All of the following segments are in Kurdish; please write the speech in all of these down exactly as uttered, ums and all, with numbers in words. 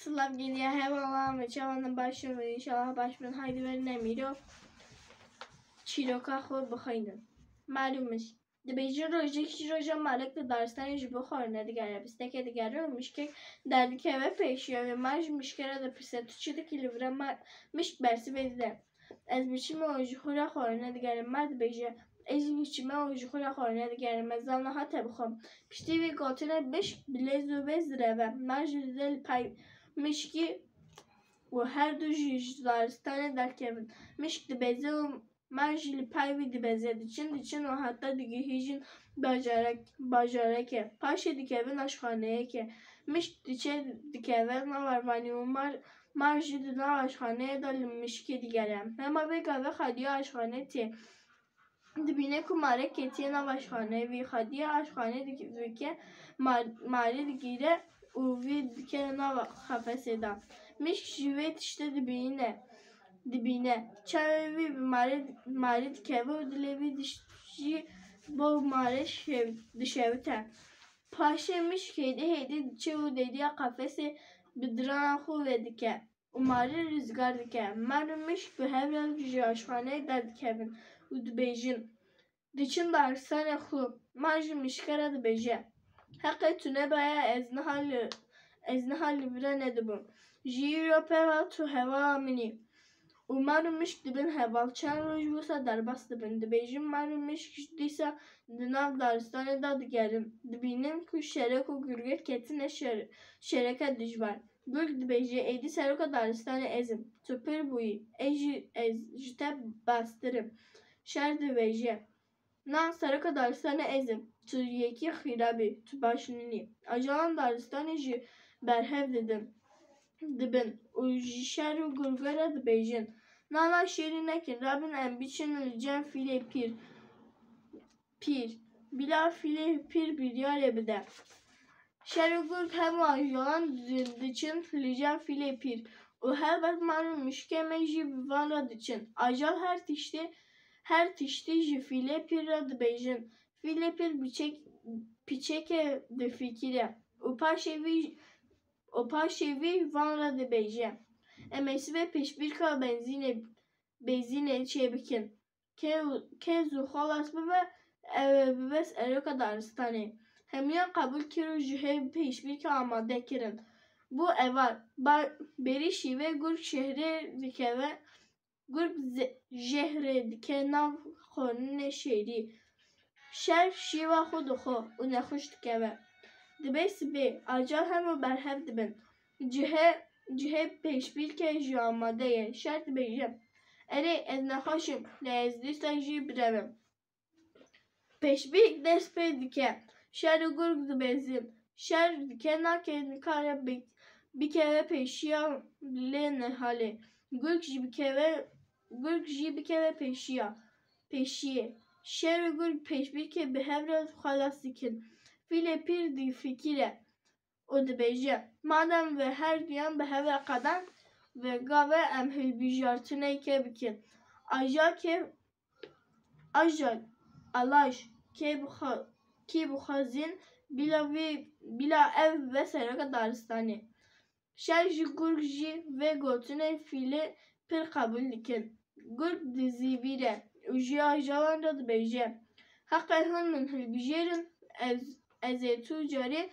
Silav geliya hevala me, çawan baş in, înşallah baş bin. Haydi verin em îro çîroka xwe bixwînin. Mar û mişk. Dibêjin rojek ji roja marek di daristanê ji bo xwarine digere, bisteke digere û mişkek derdikeve pêşiya wê. Mar ji mişke re dipirse, tu çi dikî li vir e? Mar, mişk bersivê dide. Ez biçime û ji xwe re xwarine digerim. Mar dibêje, ez jî biçime û ji xwe re xwarine digerim. Ez aniha te bixwim. Piştî vî gotinê mişk bi lez û vê zireve. Mar jî dide li pey mişkî û her du jî ji daristanê derdikevin. Mişk dibeze û mar jî li pey wî dibeze. Diçin, diçin û heta digihîjin bajarek, bajareke. Paşê dikevin aşxaneyeke. Mişk diçe dikeve nav ervanî û mar, mar jî di nav aşxaneyê de li mişkê digere. Hema vê gavê xwediya aşxanê tê. Dibîne ku marek ketiye nav aşxaneyê, vî xwediya aşxanê dik-, dike, mar-, marê digire û vî dike nav qefesê de. Mişk ji vê tiştê dibîne, dibîne. Çavê wî bi marê, marê dikeve û dilê wî diş-, jî bo marê şev-, dişewite. Paşê mişk hêdî hêdî diçe û dêdiya qefesê bi dirana xwe vedike û marê rizgar dike. Mar û mişk bi hev re ji aşxaneyê derdikevin û dibêjin, diçin daristanê xwe. Mar ji mişke re dibêje, heqê tu nebaye, ez niha li, ez niha li vir e nedibûm. Ji îro pê ve tu hevala min î. Û mar û mişk dibin heval. Çend roj wisa derbas dibin. Dibêjin mar û mişk dîsa di nav daristanê de digerin. Dibînin ku şerek û gurgek ketine şer-, şereke dijber. Gurg dibêje, êdî seroka daristanê ez im. Tu pir bûyî. Ez jî, ez ji te bastir im. Şer dibêje, na seroka daristanê ez im. Tu yekî xîra bî. Tu baş nînî. Ajalan daristanê ji berhev didin, dibin û ji şer û gurga re dibêjin, na, na şêrî nekin. Rabin em biçin li cem fîlê pîr. Pîr. Bila fîlê pîr biryarê bide. Şer û gurg hema ajalan di-, diçin li cem fîlê pîr û helbet mar û mişkê me jî bi van re diçin. Ajal her tiştê, her tiştî ji fîlê pîr re dibêjin. Fîlê pîr biçek-, piçekê difikire û paşê vî, û paşê vî van re dibêje, em ê sibê pêşbîrka benzînê, benzînê çêbikin. Kê, kê zû xelas bibe, ew ê bibe seroka daristanê. Hemiyan qebûl kir û ji hê pêşbîrka amade kirin. Bû êvar, ba-, berî şîvê gurg şehrê dikeve, gurg ze-, jehrê dike nav xwarinê şêrî. Şer şîva xwe dixwe û nexweş dikeve. Dibe sibê, acal hemû berhev dibin. Cihê, cihê pêşbîrkê jî amade ye. Şer dibêje, erê, ez nexweş im, lê ez dîsa jî birevim. Pêşbîrk dest pê dike. Şer û gurg dibêzin. Şer dike nake, nikare bi-, bikeve pêşiya lê nihalê. Gurg jî bikeve, gurg jî bikeve pêşiya, pêşiyê. Şer û gurg pêşbîrkê bi hev re xelas dikin. Fîlê pîr difikire û dibêje, madem ve her duyan bi hev re qeden, ve gave em hilbijartineyke bikin. Aja ke, aja, alaj, kê bixwe-, kê bixwazin, bila vî, bila ev ve seroka daristanê. Şer jî gurg jî vê gotinê fîlê pîr qebûl dikin. Gurg dizîvîre û ji ajalan re dibêje, heqê hûn min hilbijêrin, ez, ez ê tu carî,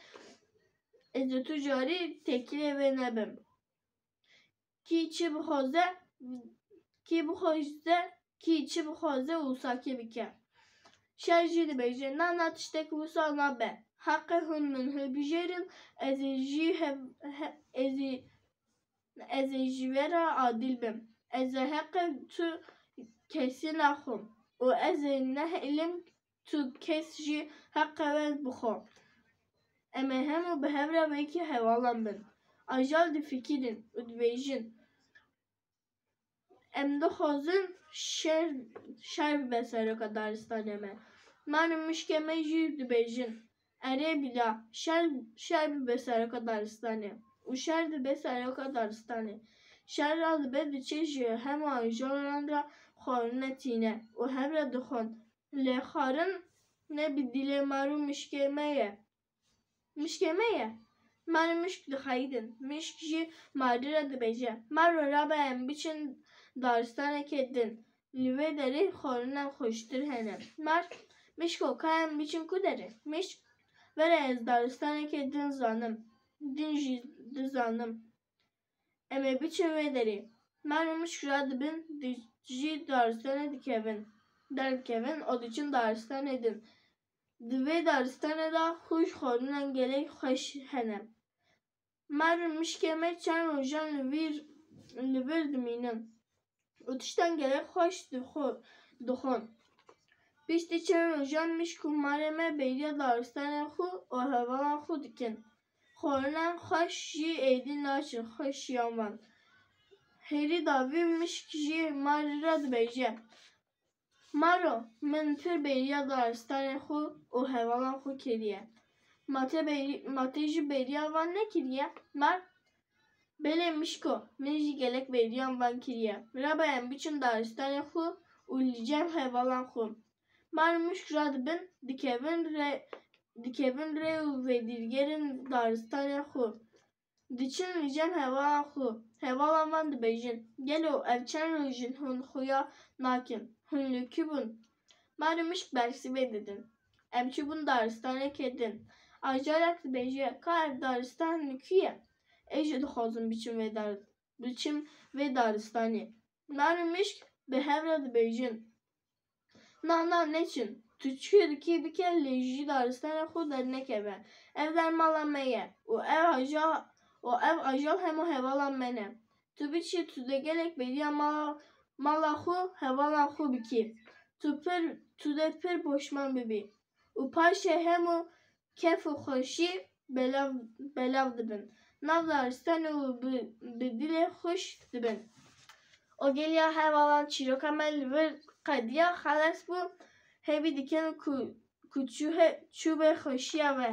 ez ê tu carî têkilê wê nebim. Kî çi bixwaze, kî bixwaze, kî çi bixwaze wisa kê bike. Şer jî dibêje, na, na tiştek wisa nabe. Heqê hûn min hilbijêrin, ez ê jî hev-, he-, ez ê, ez ê ji we re adil bim. Ez ê heqê tu kesî nexwim û ez ê nehêlim tu kes jî heqê we bixwe. Em ê hemû bi hev re wekî hevalan bin. Ajal difikirin û dibêjin, em dixwazin şer, şer bibe seroka daristanê me. Mar û mişkê me jî dibêjin, erê bila, şer, şer bibe seroka daristanê. Û şer dibe seroka daristanê. Şer radibe diçe ji hemû ajalan re xwarine tîne û hev re dixwin. Lê xwarin ne bi dilê mar û mişkê me ye. Mişkê me ye. Mar û mişk dixeyidin. Mişk jî marî re dibêje, Maro, rabe em biçin daristanekê din. Li vê derê xwarina xweştir hene. Mar, Mişko, ka em biçin ku derê? Mişk, were ez daristanekê din zanim. Din jî dizanim. Em ê biçin wê derê. Mar û mişk radibin, di jî daristanê dikevin. Derdikevin û diçin daristanê din. Di vê daristanê de xwe ji xwarinan gelek xweş hene. Mar û mişkê me çend rojan li vîr, li vir dimînin û tiştan gelek xweş dixwe-, dixwin. Piştî çend rojan mişk û marê me bêriya daristanên xwe û hevalan xwe dikin. Xwarinan xweş jî êdî naçin xweşiyan van. Hêrî davî mişk jî marî re dibêje, Maro, min pir bêriya daristanê xwe û hevalan xwe kiriye. Ma te bêrî-, ma te jî bêriya van nekiriye? Mar, belê mişko, min jî gelek bêriyan van kiriye. Rabe em biçin daristanê xwe û li cem hevalan xwe. Mar û mişk radibin, dikevin rê, dikevin rê û vedîrgerin daristanê xwe. Diçin li cem hevalan xwe. Hevalan van dibêjin, gelo ev çend roj in hûn xuya nakin? Hûn li kî bûn? Mar û mişk bersivê didin. Em çûbûn daristanekê din. Ajalek dibêje, ka ev daristan li kî ye? Ez jî dixwazim biçim vê dar-, biçim vê daristanê. Mar û mişk bi hev re dibêjin, Na, na, neçin. Tu çi dikî bike, lê ji daristanê xwe dernekeve. Ev der mala me ye û ev aja-, û ev ajal hema hevalan me ne. Tu biçî, tu dê gelek bêriya mala, mala xwe, hevalan xwe bikî. Tu pir, tu dê pir poşman bibî. Û paşê hemû kef û xweşî belav, belav dibin. Nav daristanê û bi, bi dilê xweş dibin. Ogeliya hevalan çîroka me li vir qediya, xelas bû. Hêvî dikin ku, ku çûhe-, çûbe xweşiya ve.